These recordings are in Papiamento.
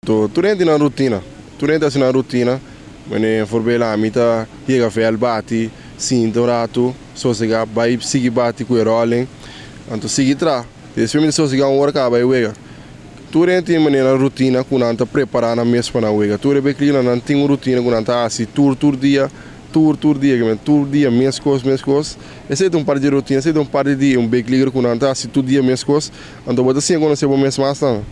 Tur hende tin nan rutina, tur hende ta hasi nan rutina. Mane voorbeeld ami ta yega veld bati, sinta un ratu, sosega, bai sigui bati ku e rolling, anto sigui traha. Despues mi ta sosega un ora kaba bai wega. Tur hende tin manera rutina ku nan ta prepara nan mes pa nan wega. Tur e beklina nan tin un rutina ku nan ta hasi tur tur dia, tur tur dia, kimen tur dia meskos meskos. Esei ta un parti di rutina, esei ta un parti di un big ku nan ta hasi tur dia meskos. Anto bo ta siña konosé bo mes mas tambe.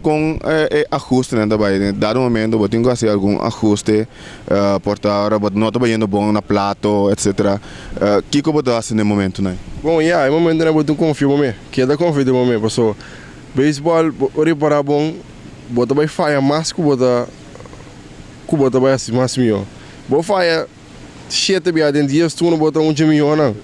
Kon e ahustenan ta bai? Den dado momento bo tin ku hasi algun ahuste, por ta ora bo no ta bayendo bon na plato, etcetera. Kiko bo ta hasi den e momentunan ei? Bon, ya, e momentunan ei bo tin konfia bo mes. Keda konfia den bo mes, pasobra beisbòl bo ripará bon, bo ta bai faya mas ku bo ta ku bo ta bai hasi mas mihó. Bo faya Shete bia den dies turno bo ta un dje miyonan.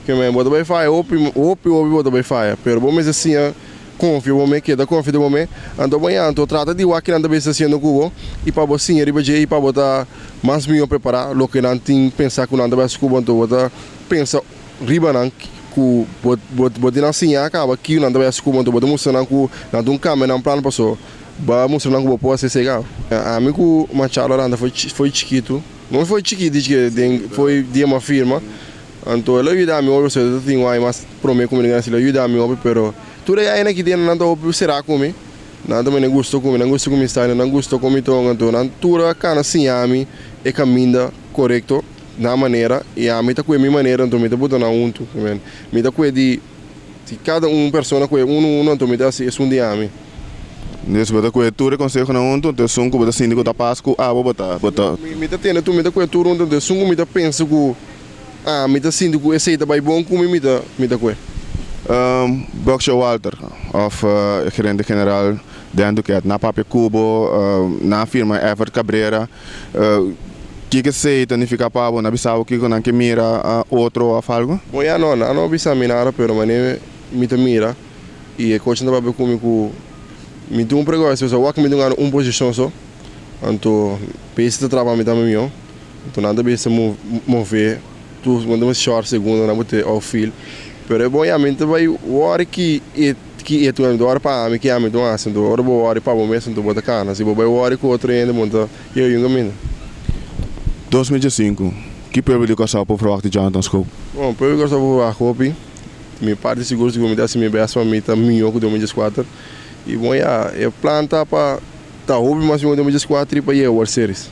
Ke men bo ta bai faya hopi, hopi, hopi bo ta bai faya. Pero bo mester siña konfia bo me, keda konfia den bo me. Anto bo ya, anto trata di wak kinan ta bisa hasiendo ku bo i pa bo siña riba dje i pa bo ta mas miyo prepará loke nan tin pensa ku nan ta bai hasi ku bo. Anto bo ta pensa riba nan ku bo bo bo tin nan siña kaba kiu nan ta bai hasi ku bo. Anto bo ta mustra nan ku nan ta un kambia nan plan paso bo a mustra nan ku bo por hasi esei kaba. Ami ku Machado a lanta foi foi chikitu. No foi chikí di chikí den foi dia m'a firma anto el a yuda mi hopi pasobra ta tin un aña mas prome ku mi den el a yuda mi hopi pero tur e añanan ki den nan ta hopi será ku mi nan ta mene gusto ku mi nan gusta ku mi style nan gusta ku mi ton anto nan tur a kana siña mi e kaminda korekto nan manera i ami ta kue mi manera anto mi ta buta nan huntu mi ta kue di Si kada un persona kohe unu unu anto mi ta hasi esun di ami. Des bo ta kohe tur e konsehonan huntu, anto esun ku bo ta sinti ku ta pas ku abo bo ta bo ta. Mi ta tende tur, mi ta kohe tur huntu, anto esun ku mi ta pensa ku ami ta sinti ku esei ta bai bon ku mi, mi ta mi ta kohe. Buck Showalter of e gerente general Dan Duquette na papia ku bo, nan a firma Everth Cabrera. Kiko esei ta nifiká pa bo? Nan a bisa bo kiko nan ke mira otro òf algu? Bon ya no, nan no a bisa mi nada pero manera mi ta mira i e coachnan ta papia ku mi ku mi tin un pregoshi pasobra wak mi tin gana un posishon so anto p'es ta traba mi tambe mihó anto nan ta bisa move tur nan ta short segundo nan bo te outfield pero e bon ya mi ta bai wòri ki e Ki e tu ora pa ami, ki ami tu hasi, anto ora bo wòri pa bo mes anto bo ta kana, si bo bai wòri ku otro hende bo no ta yega yun kaminda. 2015, Ki pueblo di Kòrsou por ferwagt di Jonathan Schoop? Bon, pueblo di Kòrsou por ferwagt hopi. Mi parti sigur sigur mi ta hasi mi bèst pa mi ta mihó ku 2014. I bon ya, e plan ta pa ta hopi mas mihó ku 2014 i pa yega World Series.